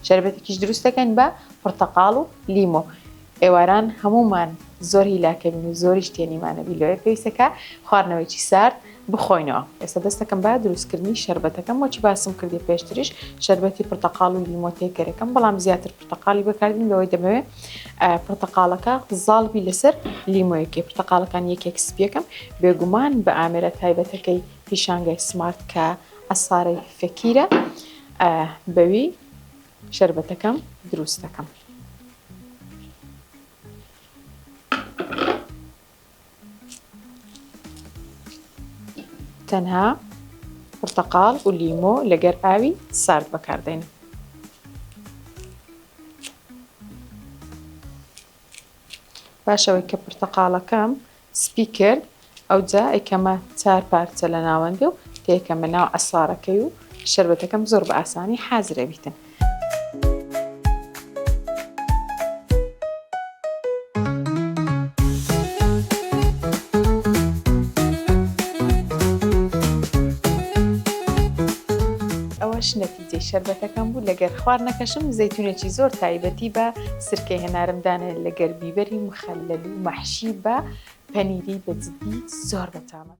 شەربەتێکیش دروست دەکەین بە پرتەقاڵ و لیمۆ. ئێواران هەموومان زۆر هیلاکەبین و زۆریش تێنیمانەبی لۆیە پێویستە کە خواردنەوەیکی سارد بخۆینەوە. ئێستا دەست دەکەم بە دروستکردنی شەربەتەکەم وەکی باسم کردی پێشتریش شەربەتی پرتەقاڵ و لیمۆ تێکەرەکەم بەڵام زیاتر پرتەقاڵی بەکاردین لەوەی دەمەوێت پرتەقاڵەکە زاڵبی لەسەر لیمۆیەکەی پرتەقاڵەکان یەکێک سپیەکەم بێگومان بە ئامێرە تایبەتەکەی پیشانگای سمارت کە عەسارەی فەکیرە بەوی شەربەتەکەم دروست دەکەم. تەنها پرتەقاڵ و لیمۆ لەگەر ئاوی سارد بەکاردێنم. پاش ئەوەی کە پرتەقاڵەکەم سپی کرد ئەوجا ئەیکەمە چار پارچە لە ناوەندی و تێکەمە ناو عەسارەکەی و شەربەتەکەم زۆر بە ئاسانی حازرە بیتن. ئەوەش نەتیجەی شەربەتەکەم بوو لەگەر خواردنەکەشم زەیتونێکی زۆر تایبەتی بە سرکەی هەنارم دانێ لەگەر بیبەری مخەلەل و مەحشی بە پەنیری بە جدی زۆر بەتامە.